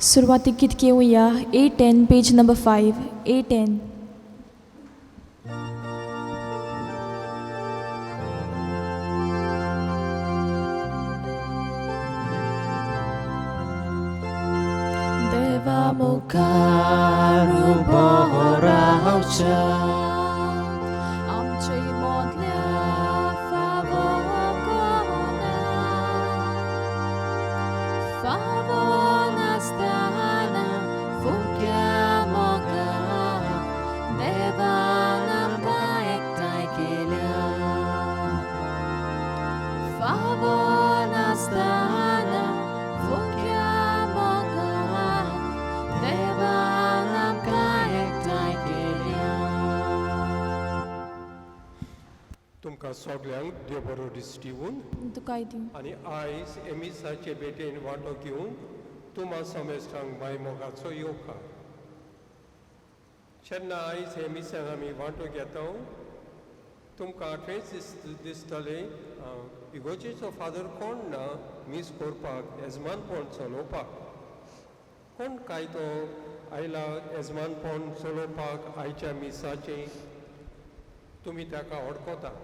सुरवातीक गीत घेवया A10, page number 5, A10. देवा मुखार उबो रावच्या आमचे मदल्या फावो कोणा, फावो नासतना फुक्या मोगान देवान आमकां एकठांय केल्या. फावो नासतना फुक्या मोगान देवान आमकां एकठांय केल्या. तुमकां सगल्यांक देव बरो दिश्टी दिवन. तुकाय दिवं. आनी आयज हे मिसाचे भेटेन वांटो घेवंक तुमा समेस्तांक माय मोगाचो येवकार. जेन्ना आयज हे मिसान आमी वांटो घेता, तुमकां आठवेंच दिसतलें, इगोर्जेचो फादर कोण ना मीस करपाक, येजमानपण चलोवपाक कोण काय तो आयला येजमानपण चलोवपाक आयच्या मिसाचें. तुमी ताका वळखतात.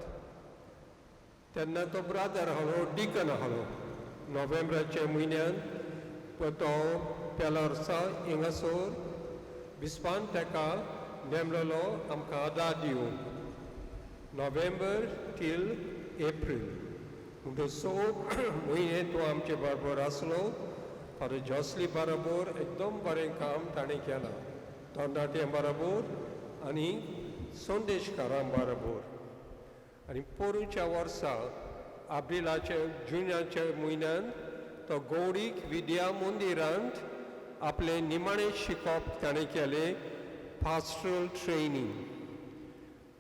तेन्ना तो ब्रादर आहलो, डिकन आहलो. नोव्हेंबराच्या म्हयन्यान तो पेल्या वर्सा हिंगासर बिस्पान ताका नेमलेलो आमकां आदार दिवंक, नोव्हेंबर टील एप्रील. म्हणटच 6 म्हयने तो आमचे बरोबर आसलो. फादर जॉसली बरोबर एकदम बरें काम ताणें केलां, तरणाट्यां बरोबर आनी संदेशकारां बरोबर. आनी पोरूंच्या वर्सा आब्रिलाच्या जुनाच्या म्हयन्यान तो गौडीक विद्या मंदिरांत आपलें निमाणें शिकप ताणें केलें, पास्टरल ट्रेनींग.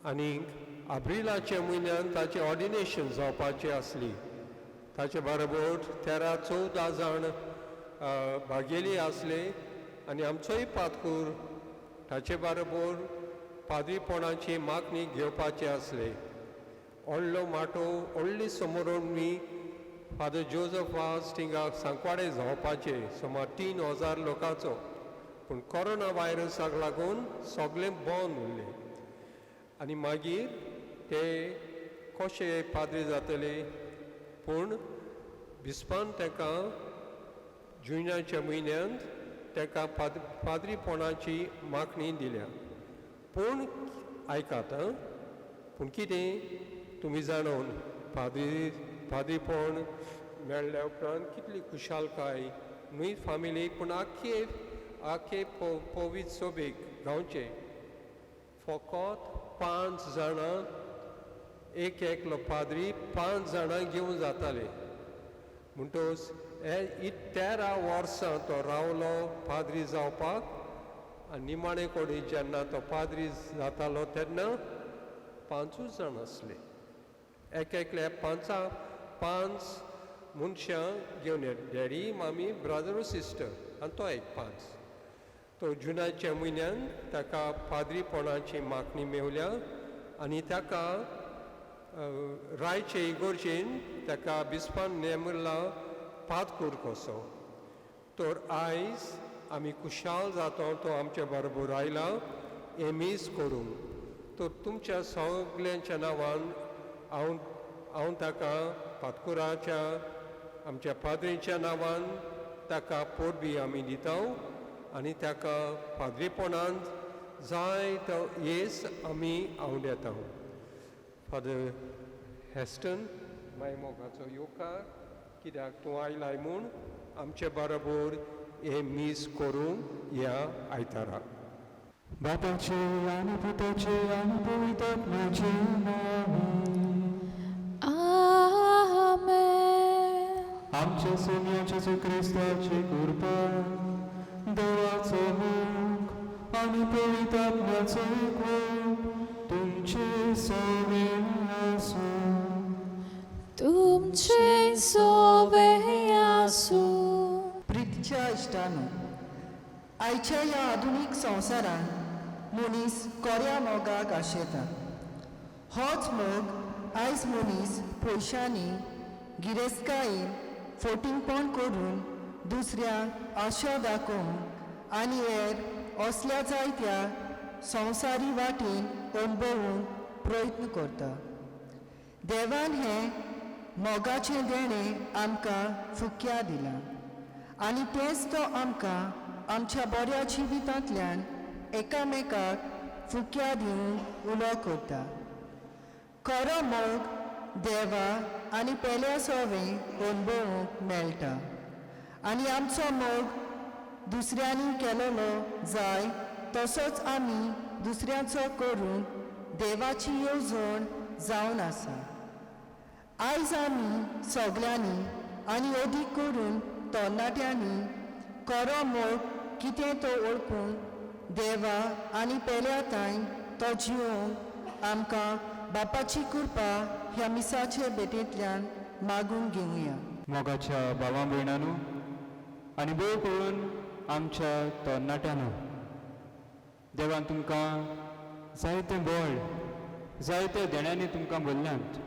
आनी आब्रिलाच्या म्हयन्यान ताचें ऑर्डिनेशन जावपाचें आसली. ताचे बरोबर 13-14 जाण भागेली आसले आनी आमचोय पादकूर ताचे बरोबर पाद्रीपणाची मागणी घेवपाची आसले. व्हडलो माटो, व्हडली समोरणी फादर जोजफ वाज थिंगा सांकवाडे जावपाचे, सुमार 3000 लोकांचो. पूण कोरोना व्हायरसाक लागून सगळें बंद उरलें आनी मागीर ते कशे पाद्री जातले? पूण बिस्पान ताका जुनाच्या म्हयन्यांत ताका पाद्रीपणाची मागणी दिल्या. पूण आयकात आं, पूण कितें तुमी जाणून, पाद्रीपण मेळ्ळ्या उपरांत कितली खुशालकाय न्हय फामिलीक, पूण आख्खे आख्खे पवित्र सोबेक गांवचे. फकत पांच जाणां, एक एकलो पाद्री पांच जाणां घेवन जाताले. म्हणटच हे 13 वर्सां तो रावलो पाद्री जावपाक आनी निमाणे कडेन जेन्ना तो पाद्री जातालो तेन्ना पांचूच जाण आसले. एक एकल्या पांचां पांच मनशां घेवन, डॅडी, मामी, ब्रदर, सिस्टर आनी तो एक, पांच. तो जुनाच्या म्हयन्यान ताका पाद्रीपणाची मागणी मेवल्या आनी ताका रायचे इगोर्जेन ताका बिस्पान नेमला पादकूर कसो. तर आयज आमी खुशाल जाता, तो आमचे बरोबर आयला हें मीस करूंक. तर तुमच्या सगल्यांच्या नांवान हांव ताका पादकुराच्या, आमच्या पाद्रीच्या नांवान ताका परबी आमी दिता आनी ताका पाद्रीपणांत जाय तो येस आमी आंवडेता. फादर हेस्टन, माय मोगाचो येवकार, कित्याक तूं आयलाय म्हूण आमचे बरोबर हें मीस करूंक ह्या आयतारा. बापाचे आनी पुताचे आनी पवित्र आत्म्याचे नांवे. आमेन. आमच्या सोम्या जेजू क्रिस्ताची कृपा, देवाचो मोग आनी पवित्र आत्म्याचो एकवट तुमचे सवे आसूं. तुमचे सोवे आसूं. प्रितीच्या इश्टानो, आयच्या ह्या आधुनीक संवसारांत मनीस कोऱ्या मोगाक आशेता. होच मोग आयज मनीस पयशांनी, गिरेस्तकायेन, फोटिंगपण करून दुसऱ्यांक आशा दाखोवंक आनी हेर असल्या जायत्या संवसारी वाटेन अणभवूंक प्रयत्न करता. देवान हें मोगाचें देणें आमकां फुक्या दिलां आनी तेंच तो आमकां आमच्या बऱ्या जिवितांतल्यान एकामेकाक फुक्या दिवंक उलो करता. खरो मोग देवा आनी पेल्या सोवें अणभवूंक मेळटा आनी आमचो मोग दुसऱ्यांनी केलेलो जाय तसोच आमी दुसऱ्यांचो करून देवाची येवजण जावन आसा. आयज आमी सगल्यांनी आनी अदीक करून तरणाट्यांनी खरो मोग कितें तो वळखून देवा आनी पेल्या तांय तो जिवोवंक आमकां बापाची कृपा ह्या मिसाचे भेटेंतल्यान मागून घेवया. मोगाच्या भावा भयणांनो आनी भोव करून आमच्या तरणाट्यांनो, देवान तुमकां जायतें बळ जायते देण्यांनी तुमकां भरल्यांत.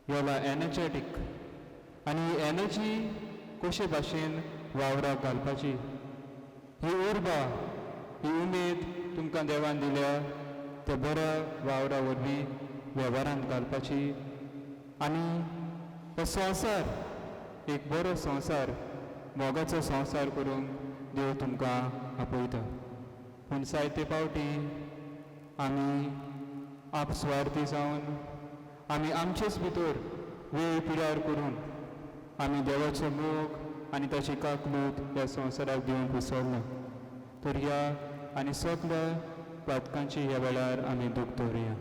योला एनर्जेटीक आनी ही एनर्जी कशे भाशेन वावराक घालपाची ही उर्बा ही उमेद तुमकां देवान दिल्या ते बऱ्या वावरा वरवीं वेव्हारांत घालपाची आनी हो संवसार एक बरो संवसार मोगाचो संवसार करूंक देव तुमकां आपयता. पूण जायते फावटी आमी आपस्वार्थी जावन आमी आमचेच भितर वेळ पिड्यार करून आमी देवाचो मोग आनी ताची काकलूत ह्या संवसाराक दिवंक विसरना. तर ह्या आनी सगल्या पातकांची ह्या वेळार आमी दूख दवरुया.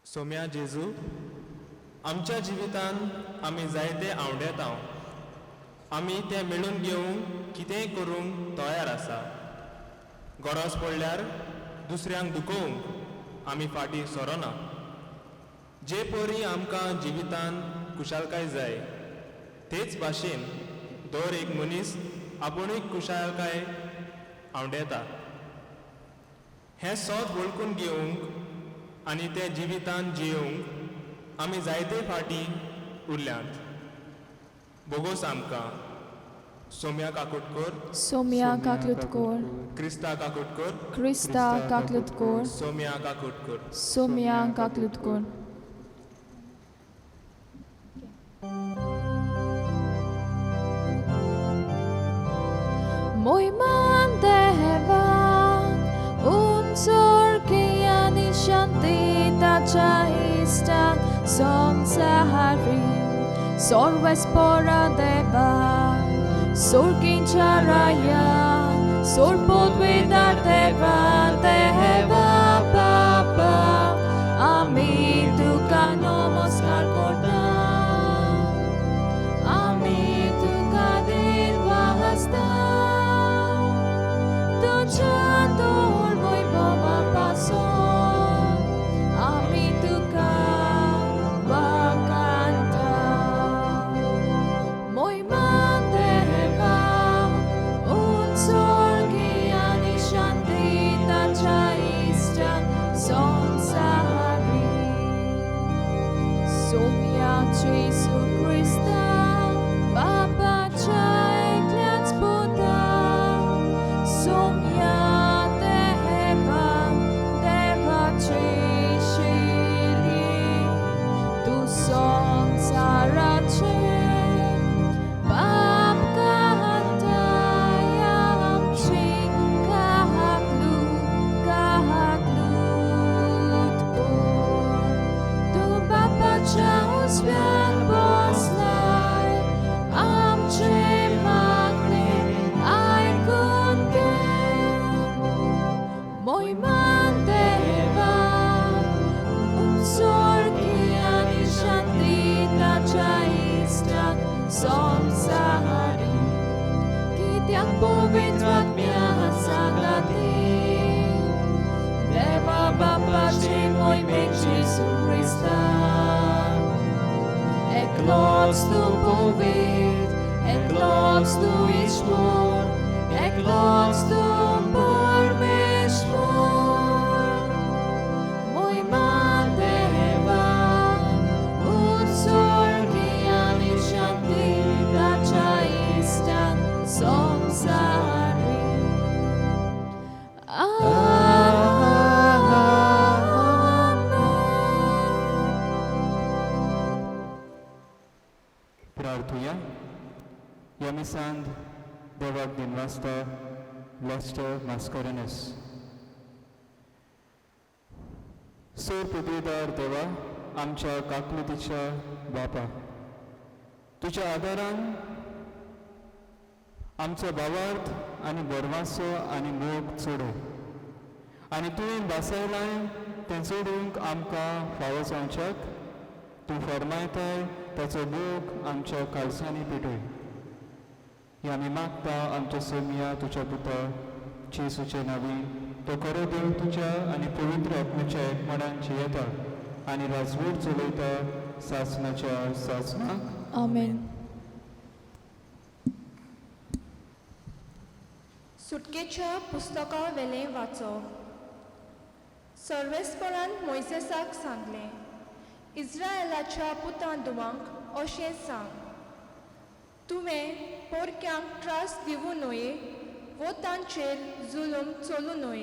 सोम्या जेजू, आमच्या जिवितांत आमी जायते आंवडेतांव, आमी तें मेळून घेवंक कितेंय करूंक तयार आसा. गरज पडल्यार दुसऱ्यांक दुखोवंक आमी फाटीं सरना. जे परी आमकां जिवितांत खुशालकाय जाय तेच भाशेन दर एक मनीस आपुणूय खुशालकाय आंवडेता. हें सत वळखून घेवंक आनी तें जिवितांत जियोवंक आमी जायते फाटीं उरल्यांत. बोगोस आमकां. सोम्या काकोडकर, सोम्या काकलुतकोर, क्रिस्ता काकोडकर, क्रिस्ता काकलुतकोर, Saumya Kakodkar, Saumya काकलुतकोर. Moiman devan unsorkiani shantita chaista sonsaharim sorves pora deva sorkincharaya sorpodvidar deva deva papa ami tuka namaskar korta ami tuka dilvahasta Jesu Christa, Baba Chai Klats Buddha, Somya Deva, Deva Chishili, Tu Son Sarache, Bab Kahatayam Chi Kahaklu, Kahaklut Por, Tu Baba Chausvya. Eklots tu povid, eklots tu ishmor, eklots tu pormeshwar. प्रार्थुया. ह्या मिसांत देवाक दिनवासता Lester Mascarenhas. सोर पदवीदार देवा, आमच्या काकलुतीच्या बापा, तुज्या आदारान आमचो भावार्थ आनी बरवासो आनी मोग चडय आनी तुवें भासयलां तें चडूंक आमकां फावो जावच्याक तूं फरमायताय ताचो मोग आमच्या काळसांनी पेटय. ही आमी मागता आमच्या सोमिया तुज्या पुता जेजूचे नांवी, तो खरो देव तुज्या आनी पवित्र आत्म्याच्या एकमणान जियेता आनी राजवट चलयता सासणाच्या सासणाक. आमेन. सुटकेच्या पुस्तका वेलें वाचप. सर्वेस्परान मोयसेसाक सांगलें, इस्रायलाच्या पुतां दुवांक अशें सांग, तुवें पोरक्यांक त्रास दिवूं न्हय वो तांचेर जुलूम चलूं न्हय,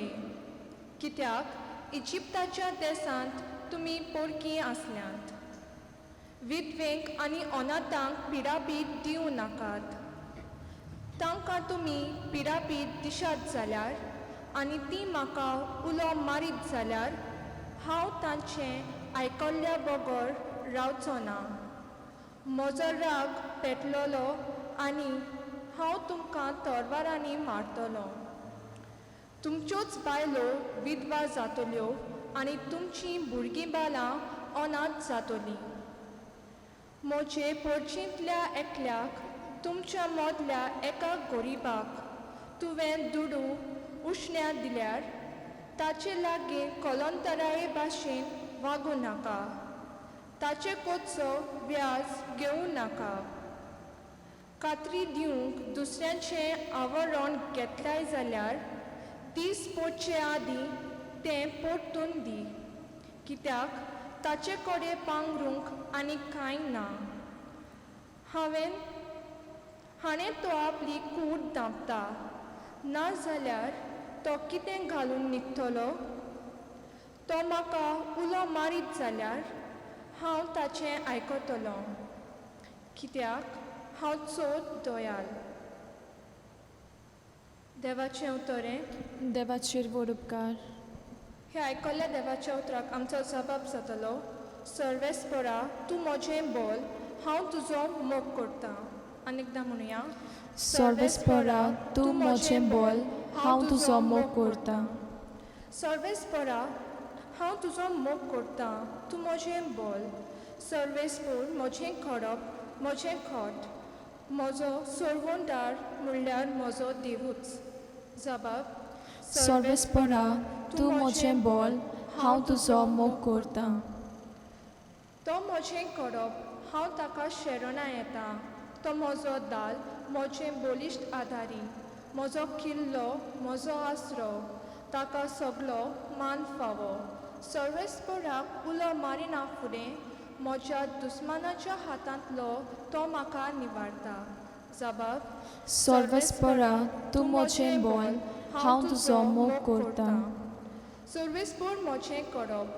कित्याक इजिप्ताच्या देसांत तुमी पोरकीं आसल्यांत. विधवेंक आनी अनाथांक पिडापीड दिवं नाकात. तांकां तुमी पिडापीड दिशात जाल्यार आनी ती म्हाका उलो मारीत जाल्यार हांव तांचें आयकल्ल्या बगर रावचो ना. म्हजो राग पेटलोलो आनी हांव तुमकां तरवारांनी मारतलो. तुमच्योच बायलो विधवा जातल्यो आनी तुमचीं भुरगीं बालां अनाथ जातलीं. म्हजे पोरचींतल्या एकल्याक, तुमच्या मदल्या एका गरिबाक तुवें दुडू उश्ण्या दिल्यार ताचे लागीं कलंतराये भाशेन वागूं नाका, ताचे कोचो व्याज घेवं नाका. कात्री दिवंक दुसऱ्यांचें आवरण घेतल्याय जाल्यार दीस पडचे आदीं तें परतून दी, कित्याक ताचे कडेन पांगरूंक आनी कांय ना. हाणें तो आपली कूड धांपता, ना जाल्यार तो कितें घालून न्हिदतलो? तो म्हाका उलो मारीत जाल्यार हांव ताचें आयकतलो, कित्याक हांव चड दयाल. देवाचें उतरें. देवाचेर व्हड उपकार. हे आयकल्ल्या देवाच्या उतराक आमचो जबाब जातलो. सर्वेस्परा, तूं म्हजें बोल, हांव तुजो मोग करतां. आनी एकदां म्हणुया. सर्वेस्परा, तूं म्हजें बोल, हांव तुजो मोग करतां. सर्वेस्परा, हांव तुजो मोग करतां, तूं म्हजें बोल. सर्वेस्पोर म्हजें खडप, म्हजें खोट, म्हजो सोरवणदार म्हणल्यार म्हजो देवूच. जबाब. सर्वेस्परा, तूं म्हजें बोल, हांव तुजो मोग करतां. तो म्हजें करप, हांव ताका शरणां येता. तो म्हजो दाल, म्हजें बळिश्ट आदारी, म्हजो किल्लो, म्हजो आसरो, ताका सगलो मान फावो. सर्वेस्पराक उलो मारिना फुडें म्हज्या दुस्मानाच्या हातांतलो तो म्हाका निवारता. जबाब. सर्वेस्परा, तूं म्हजें बोल, हांव तुजो मोग करतां. सर्वेस्पोर म्हजें करप,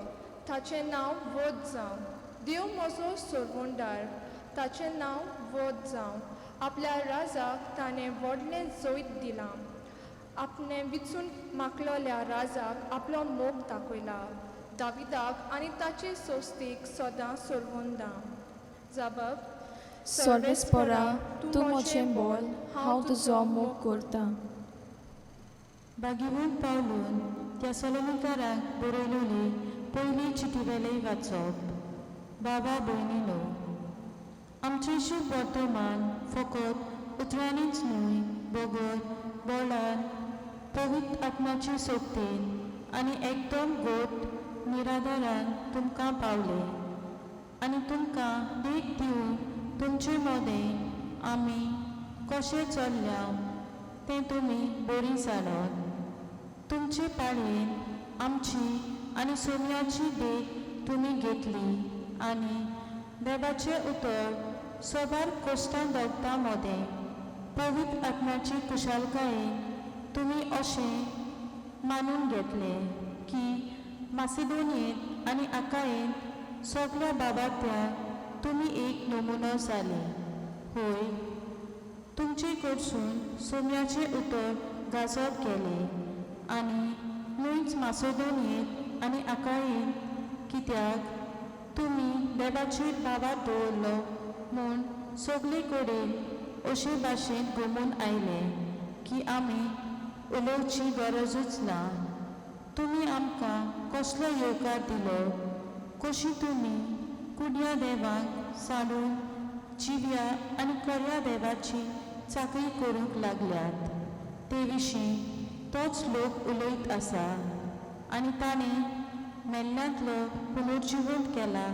ताचें नांव वध जावं. देव म्हजो सोरवणदार, ताचें नांव वध जावं. आपल्या राजाक ताणें व्हडलें जैत दिलां, आपणें विचून मागलोल्या राजाक आपलो मोग दाखयला. दाविदाक आनी ताचे सोस्तीक सदां सोरवंदां. जबाब. सर्वेस्परा, तूं म्हजें बोल, हांव तुजो मोग करतां. बागिवंत पावलून त्या सोलोमिकाराक बरयलोली पयली चिटीवेलें वाचप. बाबा भयणीनो, आमचें शुभ वर्तमान फकत उतरांनीच न्हय बगर बोलान, पवित्र आत्म्याचे सोबतीन आनी एकदम गोट निराधारान तुमकां पावले आनी तुमकां देख दिवन तुमचे मदें आमी कशें चल्ल्या तें तुमी बरीं जाणात. तुमचे पाळयेन आमची आनी सोम्याची देख तुमी घेतली आनी देवाचें उतर सोबार कोश्टां दोगतां मदें पवित्र आत्म्याची कुशालकायेन तुमी अशें मानून घेतलें की मासिदोनियेंत आनी आकायेंत सगल्या बाबात्यांक तुमी एक नमुनो जाले. होय, तुमचे कडसून सोम्याचें उतर गाजत गेलें आनी न्हूच मासोदोनयेंत आनी आकायेंत, कित्याक तुमी देवाचेर भावार्थ दवरलो म्हूण सगळे कडेन अशे भाशेन गोमून आयले की आमी उलोवची गरजूच ना. तुमी आमकां कसलो येवकार दिलो, कशी तुमी कुडया देवाक साडून जिव्या आनी खऱ्या देवाची चाकरी करूंक लागल्यात ते विशीं तोच लोक उलयत आसा आनी ताणें मेल्ल्यांतलो पुनर्जिवंत केला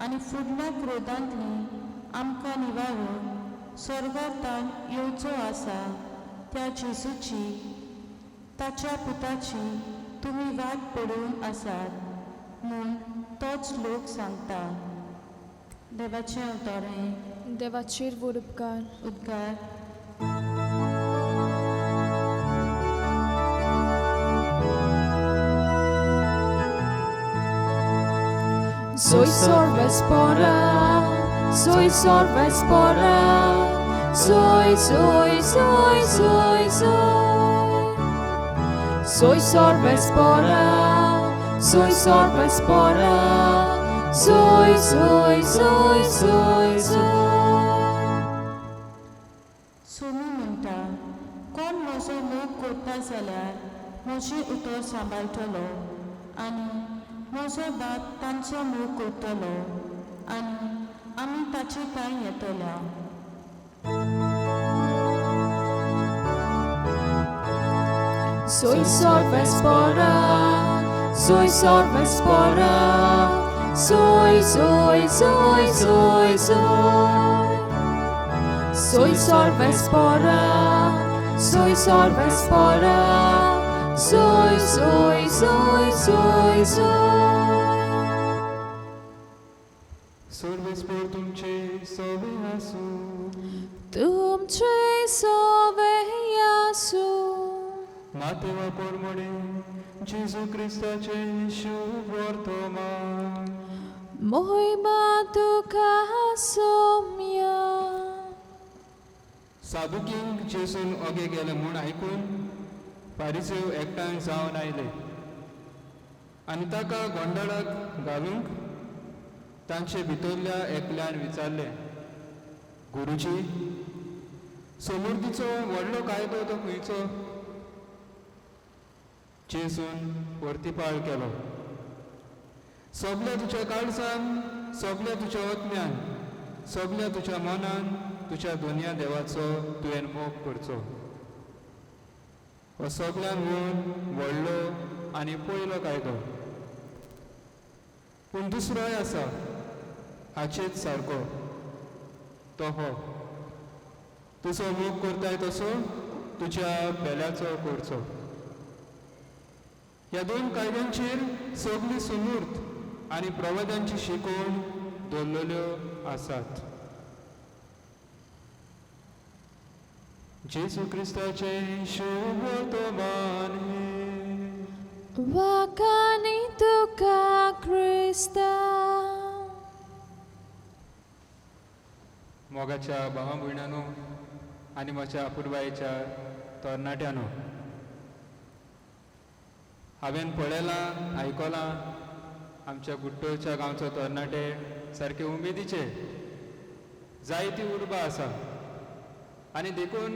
आनी फुडल्या क्रोधांतली आमकां निवारून स्वर्गांतान येवचो आसा त्या जेजूची, ताच्या पुताची तुमी वाट पळोवन आसात म्हूण तोच लोक सांगता. देवाचें अवतार हें. देवाचेर व्हड उपकार. उपकार. Soy sorvespora, soy sorvespora, soy, soy, soy, soy, soy. Soy sorvespora, soy sorvespora, soy, soy, soy, soy, soy. Somi म्हणटा, कोण म्हजो मोग करता जाल्यार म्हजें उतर सांबाळटलो आनी म्हजो बाप तांचो मोग करतलो आनी आमी ताचे कांय येतल्या. Soy sorvespora, soy sorvespora, soy, soy, soy, soy, soy. Soy sorvespora, soy sorvespora, soy, soy, soy, soy, soy. सर्वेस्पोर तुमचे सवे आसूं. तुमचे सवे आसूं. मातेवा पोरमोडे जेजू क्रिस्ताचें शुभ वर्तमान. मोहिमा तुका सोम्या. सादुकींक जेजून ओगे गेले म्हूण आयकून फारिसेव एकठांय जावन आयले आनी ताका गोंदळाक घालूंक तांचे भितरल्या एकल्यान विचारलें, गुरुजी, समृद्धीचो व्हडलो कायदो तो खंयचो? जेजून वर्तीपाळ केलो, सगल्या तुज्या काळजान, सगल्या तुज्या आत्म्यान, सगल्या तुज्या मनान तुज्या दोनया देवाचो तुवें मोग करचो. हो सगल्यान व्हडलो आनी पयलो कायदो. पूण दुसरोय आसा हाचेच सारको, तो हो, तुजो मोग करताय तसो तुज्या पेल्याचो करचो. ह्या दोन कायद्यांचेर सगली सुमूर्त आनी प्रवाद्यांची शिकवण दवरलेल्यो आसात. जेजू क्रिस्ताचें शुभ वर्तमान हें. वाखाणी तुका क्रिस्ता. मोगाच्या भावा भयणांनो आनी म्हज्या अपुरबायेच्या तरणाट्यांनो, हांवें पळयलां, आयकलां, आमच्या गुट्टोच्या गांवचो तरणाटे सारके उमेदीचे, जायती उर्बा आसा आनी देखून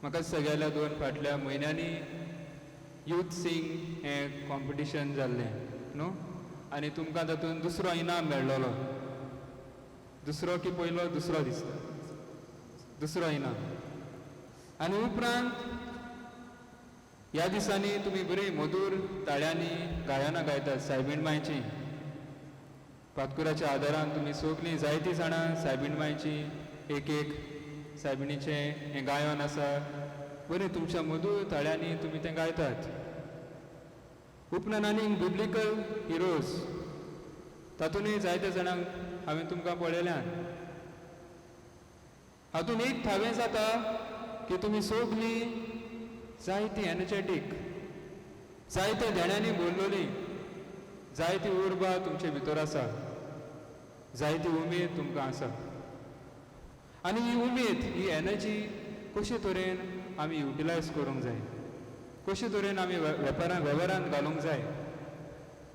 म्हाका सगळ्या दोन फाटल्या म्हयन्यांनी यूथ सिंग हें कॉम्पिटिशन जाल्लें न्हू, आनी तुमकां तातूंत दुसरो इनाम मेळ्ळोलो. दुसरो की पयलो? दुसरो दिसता, दुसरो इनाम. आनी उपरांत ह्या दिसांनी तुमी बरी मधूर ताळ्यांनी गायनां गायतात सायबीण मायची. पातकुराच्या आदारान तुमी सगलीं जायतीं जाणां सायबीण मायची एक एक सायबिणीचें हें गायन आसा, बरें तुमच्या मधूर ताळ्यांनी तुमी तें गायतात. उपरांत आनीक बिब्लिकल हिरोज, तातूंतय जायत्या जाणांक हांवें तुमकां पळयल्यान. हातूंत एक थावें जाता की तुमी सगलीं जायती एनर्जेटीक, जायत्या देण्यांनी भरलोली, जायती उर्बा तुमचे भितर आसा, जायती उमेद तुमकां आसा. आनी ही उमेद, ही एनर्जी कशे तरेन आमी युटिलायज करूंक जाय, कशे तरेन आमी वेपारान वेव्हारांत घालूंक जाय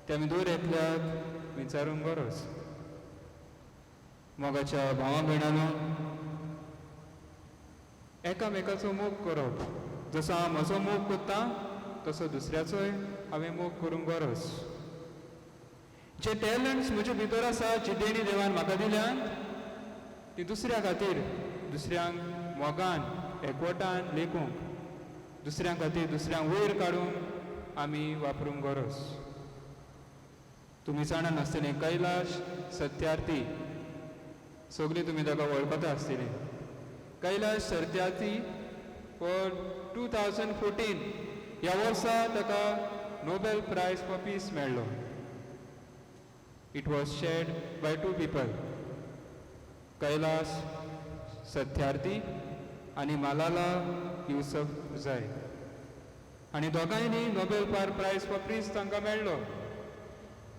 तें आमी दर एकल्याक विचारूंक गरज. मोगाच्या भावा भयणांनो, एकामेकाचो मोग करप, जसो हांव म्हजो मोग करता तसो दुसऱ्याचोय हांवें मोग करूंक गरज. जे टॅलंट्स म्हजे भितर आसा, जी देणी देवान म्हाका दिल्यात, ती दुसऱ्या खातीर, दुसऱ्यांक मोगान एकवटान लेखूंक, दुसऱ्यां खातीर दुसऱ्यांक वयर काडूंक आमी वापरूंक गरज. तुमी जाणा नासतलें, कैलाश सत्यार्थी, सगळीं तुमी ताका वळखता आसतलीं. कैलाश सत्यार्थी फॉर 2014 ह्या वर्सा ताका नोबेल प्रायज फॉर पीस मेळ्ळो. It was shared by two people, Kailash Satyarthi आनी मालाला युसफ जाय, आनी दोगांयनी नोबेल प्रायज फॉर पीस तांकां मेळ्ळो.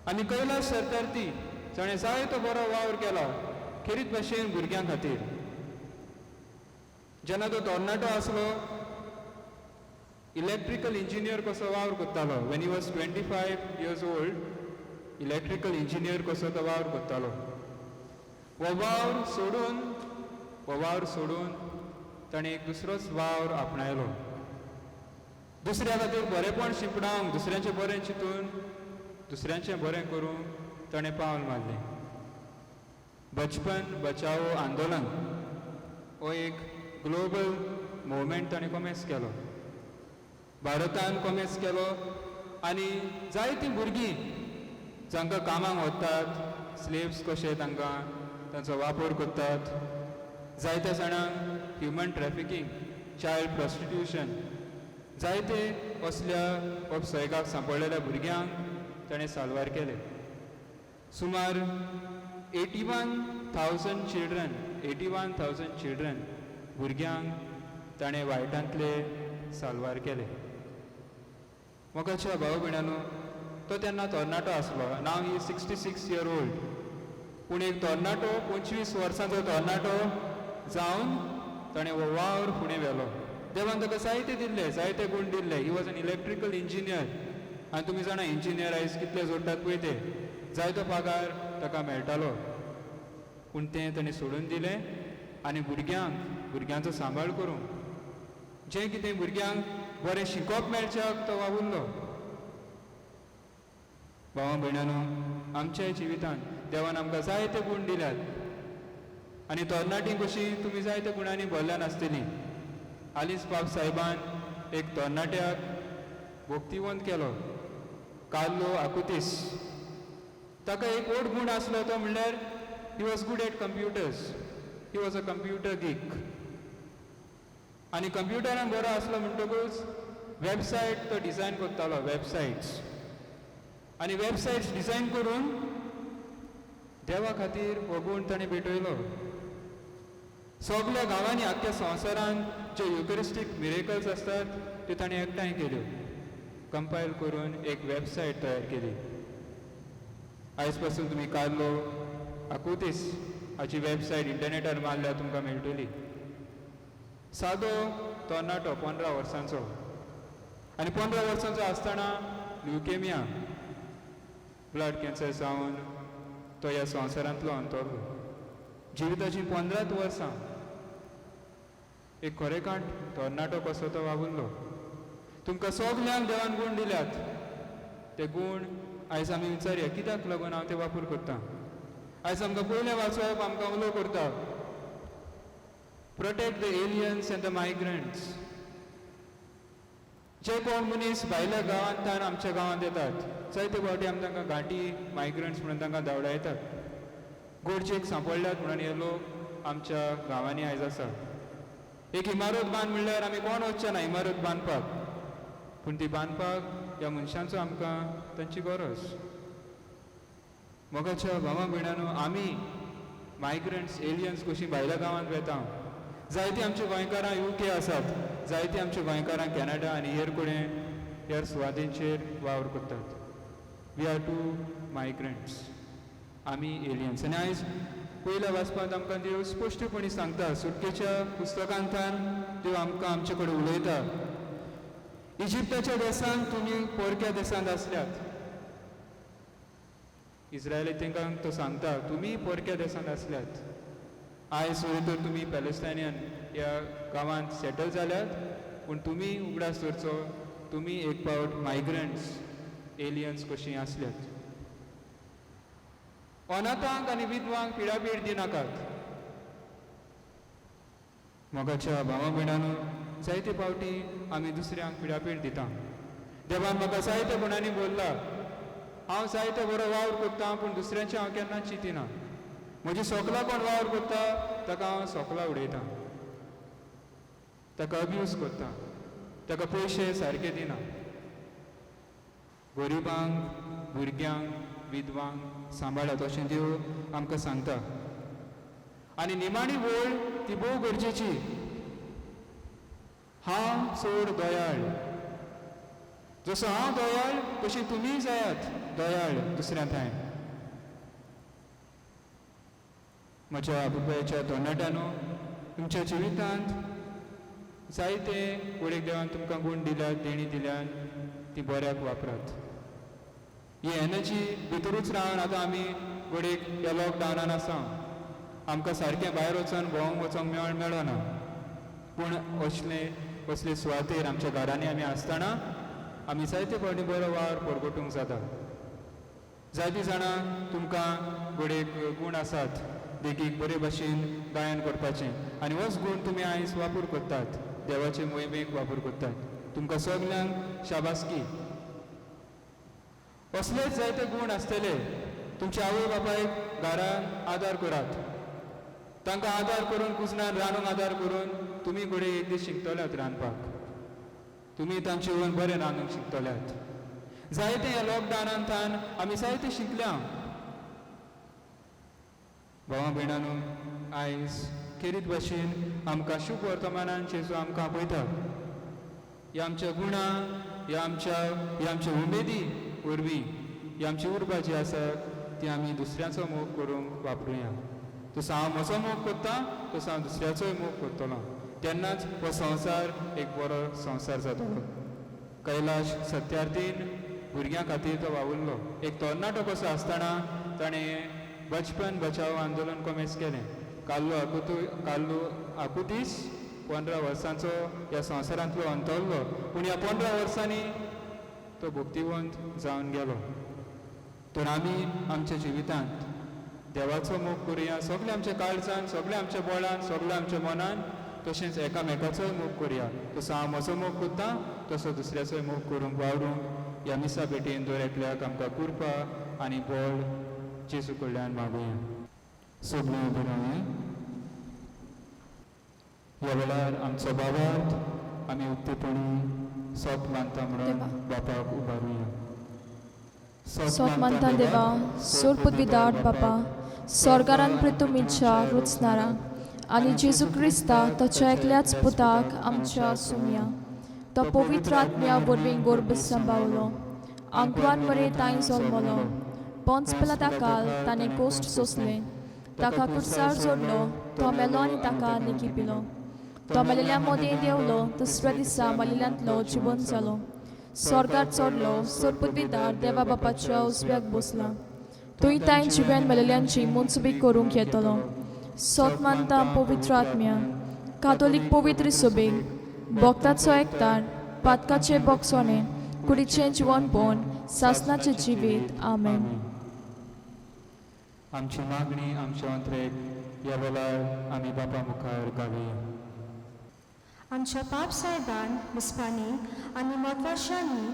आनी कैलाश सत्यार्थी जाणें जायतो बरो वावर केला खेरीत भाशेन भुरग्यां खातीर. जेन्ना तो तरणाटो आसलो, इलेक्ट्रिकल इंजिनियर कसो वावर करतालो. When he was 25 years old, electrical engineer कसो तो वावर करतालो. हो वावर सोडून ताणें एक दुसरोच वावर आपणायलो, दुसऱ्या खातीर बरेपण शिंपडावंक, दुसऱ्यांचें बरें चिंतून दुसऱ्यांचें बरें करूंक ताणें पावल मारलें. बचपन बचाओ आंदोलन हो एक ग्लोबल मुवमेंट ताणें कोमेस केलो, भारतान कोमेस केलो. आनी जायतीं भुरगीं जांकां कामाक वतात, स्लेव्स कशे तांकां तांचो वापर करतात, जायत्या जाणांक ह्युमन ट्रॅफिकींग, चायल्ड प्रोस्टिट्युशन, जायते असल्या अपसयगाक सांपडलेल्या भुरग्यांक ताणें साल्वार केले. सुमार 81,000 children, 81,000 children, भुरग्यांक ताणें वायटांतले साल्वार केले. मोगाच्या भाव भयणांनो, तो तेन्ना तरणाटो आसलो. Now he 66 year old. पूण एक तरणाटो, 25 वर्सांचो तरणाटो जावन ताणें हो वावर फुडें व्हेलो. देवान ताका जायते दिल्ले, जायते गूण दिल्ले. He was an electrical engineer. आनी तुमी जाणा इंजिनियर आयज कितले जोडटात पळय ते. जायतो पगार ताका मेळटालो, पूण तें ताणें सोडून दिलें आनी भुरग्यांक, भुरग्यांचो सांबाळ करूंक, जें कितें भुरग्यांक बरें शिकोवप मेळच्याक तो वावुरलो. भावा भयणांनो, आमच्या जिवितांत देवान आमकां जायते गूण दिल्यात आनी तरणाटीं कशीं तुमी जायते गुणांनी भरल्या नासतलीं. हालींच पाप साहेबान एक तरणाट्याक भोक्तिवंत केलो, कार्लो आकुतीस. ताका एक व्हड गूण आसलो, तो म्हणल्यार he was good at computers. He was a computer geek. आनी कंप्युटरान बरो आसलो म्हणटकूच वेबसायट तो डिजायन करतालो, वेबसायट्स. आनी वेबसायट्स डिजायन करून देवा खातीर हो गूण ताणें भेटयलो. सगल्या गांवांनी, आख्ख्या संवसारान जे युकरिस्टीक मिरेकल्स आसतात त्यो ताणें एकठांय केल्यो, कंपायल करून एक वेबसायट तयार केली. आयज पासून तुमी कार्लो आकुतीस हाची वेबसायट इंटरनेटार मारल्यार तुमकां मेळटली. सादो तरणाटो, 15 वर्सांचो, आनी 15 वर्सांचो आसतना ल्युकेमिया, ब्लड कॅन्सर जावन तो ह्या संवसारांतलो अंतरलो. जिविताचीं 15च वर्सां एक खरेकांट तरणाटो कसो तो वावुरलो. तुमकां सगल्यांक देवान गूण दिल्यात. ते गूण आयज आमी विचारया, कित्याक लागून हांव ते वापर करता? आयज आमकां पयलें वाचप आमकां उलो करता, "Protect the aliens and the migrants." जे कोण मनीस भायल्या गांवांतल्यान आमच्या गांवांत येतात, जायते फावटी आमी तांकां घांटी मायग्रंट्स म्हणून तांकां धांवडायतात. गोडचेक सांपडल्यात म्हणून हे लोक आमच्या गांवांनी आयज आसा. एक इमारत बांद म्हणल्यार आमी कोण वचचे ना इमारत बांदपाक, पूण ती बांदपाक ह्या मनशांचो आमकां तांची गरज. मोगाच्या भावा भयणांनो, आमी मायग्रंट्स, एलियन्स कशीं भायल्या गांवांत वेता. जायतीं आमच्या गोंयकारां युके आसात, जायतीं आमच्या गोंयकारां कॅनडा आनी हेर कडेन हेर सुवातींचेर वावर करतात. We are too migrants. आमी एलियन्स. आनी आयज पयल्या वाचपांत आमकां देव स्पश्टपणी सांगता. सुटकेच्या पुस्तकांतल्यान देव आमकां आमचे कडेन उलयता. इजिप्ताच्या देशांत तुमी पोरक्या देशांत आसल्यात. इस्रायली तांकां तो सांगता तुमी पोरक्या देशांत आसल्यात. आयज वयर तर तुमी पॅलेस्टायनियन ह्या गांवांत सेटल जाल्यात, पूण तुमी उगडास दवरचो तुमी एक फावट मायग्रंट्स एलियन्स कशीं आसल्यात. अनाथांक आनी विधवांक पिडापीड दिनाकात. मोगाच्या भावा भयणांनो, जायते फावटी आमी दुसऱ्यांक पिडापीड दिता. देवान म्हाका जायते गुणांनी बोल्ला, हांव जायते बरो वावर करता पूण दुसऱ्यांचें हांव केन्ना चिंतिना. म्हजी सोकला कोण वावर करता ताका हांव सोकला उडयता, ताका अब्यूज करता, ताका पयशे सारके दिना. गरिबांक, भुरग्यांक, विधवांक सांबाळात अशें देव आमकां सांगता. आनी निमाणी वळ ती भोव गरजेची. हांव चड दयाळ, जसो हांव दयाळ तशी तुमीय जायात दयाळ दुसऱ्या ठांय. म्हज्या आबुपायच्या तरणाट्यांनो, तुमच्या जिवितांत जायते गोडेक देवान तुमकां गूण दिल्यात, देणी दिल्यात, ती बऱ्याक वापरात. ही एनर्जी भितरूच रावन आतां आमी घडयेक ह्या लॉकडावनान आसा, आमकां सारकें भायर वचोन भोंवंक वचोंक मेळना, पूण असले असले सुवातेर आमच्या घरांनी आमी आसतना आमी जायते फावटी बरो वावर परगटूंक जाता. जायतीं जाणां तुमकां घडयेक गूण आसात, देखीक बरे भाशेन गायन करपाचें, आनी होच गूण तुमी आयज वापर करतात, देवाचे मोहिमेक वापर करतात. तुमकां सगल्यांक शाबासकी. असलेच जायते गूण आसतले. तुमच्या आवय बापायक घरान आदार करात, तांकां आदार करून कुजनान रांदूंक आदार करून तुमी घडये एक दीस शिकतल्यात रांदपाक, तुमी तांचे वयर बरें रांदूंक शिकतल्यात. जायते ह्या लॉकडावनांतल्यान आमी जायते शिकल्या. भावा भयणांनो, आयज खेरीत भाशेन आमकां शुभ वर्तमानान जेजू आमकां आपयता. ह्या आमच्या गुणां, ह्या आमच्या उमेदी वरवीं, ही आमची उर्बा जी आसा ती आमी दुसऱ्याचो मोग करूंक वापरुया. तसो हांव म्हजो मोग करता तसो हांव दुसऱ्याचोय मोग करतलो, तेन्नाच हो संवसार एक बरो संवसार जातलो. कैलाश सत्यार्थीन भुरग्यां खातीर तो वावुरलो. एक तरणाटो कसो आसतना ताणें बचपन बचाव आंदोलन कोमेस केलें. कार्लो आकुतीस 15 वर्सांचो ह्या संवसारांतलो अंतरलो, पूण ह्या 15 वर्सांनी तो भक्तिवंत जावन गेलो. तर आमी आमच्या जिवितांत देवाचो मोग करुया, सगळें आमच्या काळजान, सगळें आमच्या बोळान, सगळें आमच्या मनान, तशेंच एकामेकाचोय मोग करुया. तसो हांव म्हजो मोग करता तसो दुसऱ्याचोय मोग करूंक वावरूंक ह्या मिसा भेटेन दर एकल्याक आमकां कृपा आनी बळ जेजू कडल्यान मागुया. सगळीं उबीं रावया. ह्या वेळार आमचो बाबार्थ आमी उक्तेपणी सोत मानता म्हणून बापाक उबारुया. सोत मानता देवा, सोरपुदविदार बापा, स्वर्गारान प्रितुमीच्या रुचनारा आनी जेजू क्रिस्ता ताच्या एकल्याच पुताक आमच्या सुमया, तो पवित्र आत्म्या वरवीं गोर्भ सांबावलो, आंकवान वरे तांय जल्मलो, पोंच पिलाता काल ताणें कोश्ट सोंसलें, ताका कुर्सार जोडलो, तो मेलो आनी ताका निकी पिलो, तो मेलेल्या मदें देंवलो, दुसऱ्या दिसा मलेल्यांतलो जिवन जालो, स्वर्गार चडलो, सोरपुदविदार देवा बापाच्या उजव्याक बसला, थंय तांय जिवेन मेलेल्यांची मनसुबी करूंक येतलो. सोत मानता पवित्र आत्म्या, कातोलीक पवित्र सोबीक, भक्ताचो एकतार, पातकाचे बोगसोणे, कुडीचें जिवनपण, सासनाचें जिवीत. आमेन. आमची मागणी, आमचे अंत्रेक ह्या वेळार आमी बापा मुखार गावया. आमच्या पाप साहेबान बिस्पांनी आनी म्हत्वाशांनी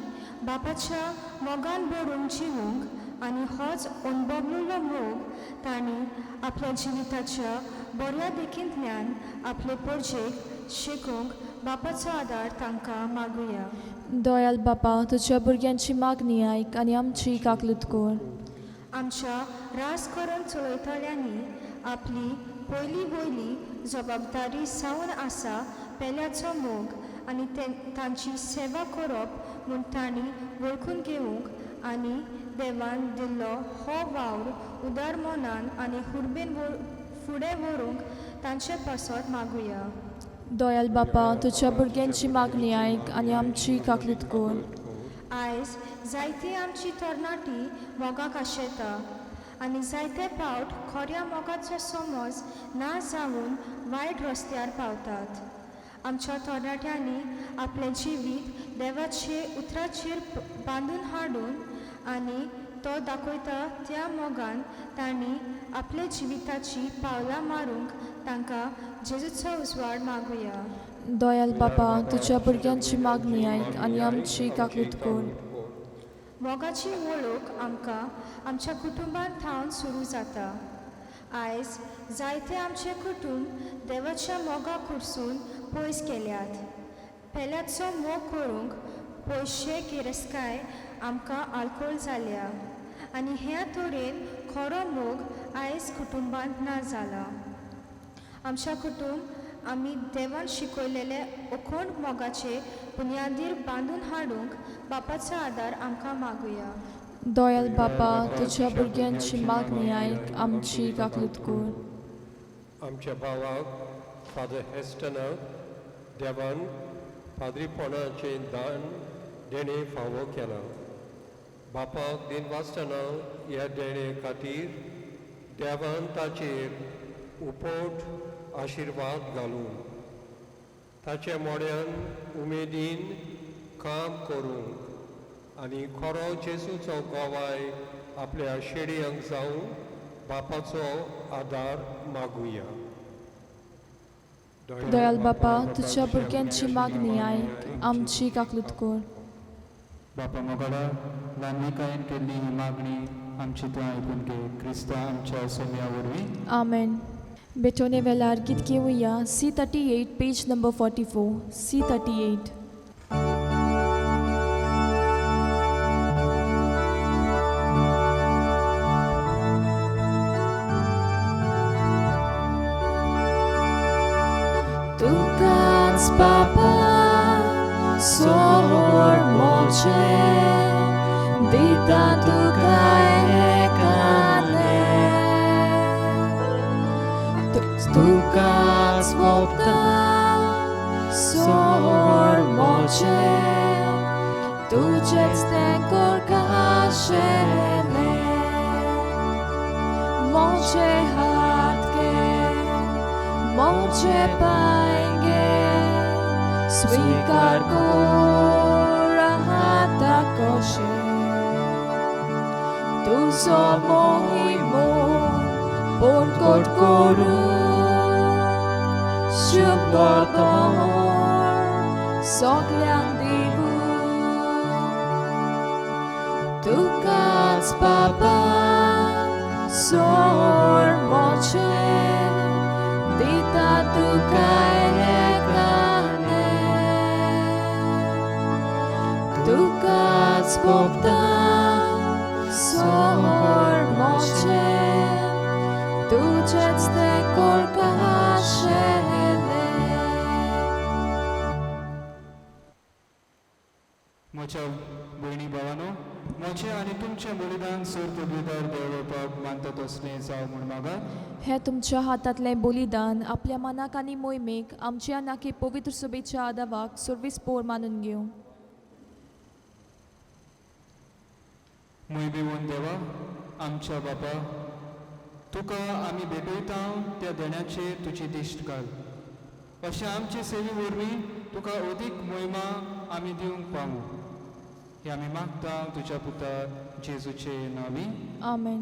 बापाच्या मोगान भरून जिवूंक आनी होच अणभवलेलो मोग तांणी आपल्या जिविताच्या बऱ्या देखींतल्यान आपले परजेक शिकोवंक बापाचो आदार तांकां मागुया. दयाल बापा, तुज्या भुरग्यांची मागणी आयक आनी आमची काकलूत कर. आमच्या रास करून चलयतल्यांनी आपली पयली वयली जबाबदारी जावन आसा पेल्याचो मोग आनी तांची सेवा करप म्हूण तांणी वळखून घेवंक आनी देवान दिल्लो हो वावर उदार मनान आनी हुर्बेन फुडें व्हरूंक तांचे पासत मागुया. दोयाल बापा, तुज्या भुरग्यांची मागणी आयक आनी आमची काकलूत कर. आयज जायती आमची तरणाटी मोगाक आशेता आनी जायते पावट खऱ्या मोगाचो समज ना जावन वायट रस्त्यार पावतात. आमच्या तरणाट्यांनी आपलें जिवीत देवाचे उतराचेर बांदून हाडून आनी तो दाखयता त्या मोगान तांणी आपल्या जिविताची पावलां मारूंक तांकां जेजूचो उजवाड मागुया. दोयाल बापा, तुज्या भुरग्यांची मागणी आयक आनी आमची काकलूत कर. मोगाची वळख आमकां आमच्या कुटुंबांत थावन सुरू जाता. आयज जायते आमचे कुटुंब देवाच्या मोगा कुडसून पयस केल्यात. पेल्याचो मोग करूंक पयशे गिरेस्तकाय आमकां आल्कोळ जाल्या आनी ह्या तरेन खरो मोग आयज कुटुंबांत ना जाला. आमच्या कुटुंब आमी देवान शिकयलेले अखंड मोगाचे बुन्यादीर बांदून हाडूंक बापाचो आदार आमकां मागुया. दोयाल बापा, तुज्या भुरग्यांची मागणी आयक, आमची काकलूत कर. आमच्या भावाक फादर हेस्टनाक देवान पाद्रीपणाचें दान देणें फावो केलां. बापाक दिन वाचतना ह्या देणे खातीर देवान ताचेर उपोट आशिर्वाद घालून ताच्या मोड्यान उमेदीन काम करूंक आनी खरो जेजूचो गवाय आपल्या शेडयांक जावं बापाचो आदार मागुया. दयाल बापा, तुज्या भुरग्यांची मागणी आयक, आमची काकलूत कर. बापा मोगाडा, ल्हानविकायेन केल्ली ही मागणी आमची तूं आयकून घे, क्रिस्ता आमच्या सोम्या वरवीं. आमेन. बेटोने वेलार गीत घेवया C38 page number 44 C38. तुकाच बाबा सोर मोचे दिता तुका एकाने, तुकाच मोपता सोर मोचे तुजेच तें करकाशेले. मोचे हात गे मोचे पांय स्वीकार कर हाता कशे, तुजो मोहिमो पोरकोट करू शुभ सगल्यांक दिवू. तुकाच बाबा सोर मोचे दिता तुका एकाने, तुकाच भोगता सोर मोचे तुजेच तें करकाशेले. म्हज्या भयणी भावानो, म्हजें आनी तुमचें बलिदान सोर पदवीदार देव बापाक मानता तसलें जावं म्हूण मागात. हें तुमच्या हातांतलें बलिदान आपल्या मनाक आनी मोहिमेक आमच्या नाकी पवित्र सभेच्या आदावाक सर्वीस पोर मानून घेवं. मोहिमेवन देवा आमच्या बापा, तुका आमी भेटयता त्या देण्याचेर तुजी दिश्ट घाल, अशें आमचे सेवे वरवीं तुका अदीक मोहिमा आमी दिवंक पावूं, हे आमी मागता तुज्या पुता जेजूचे नांवी. आमेन.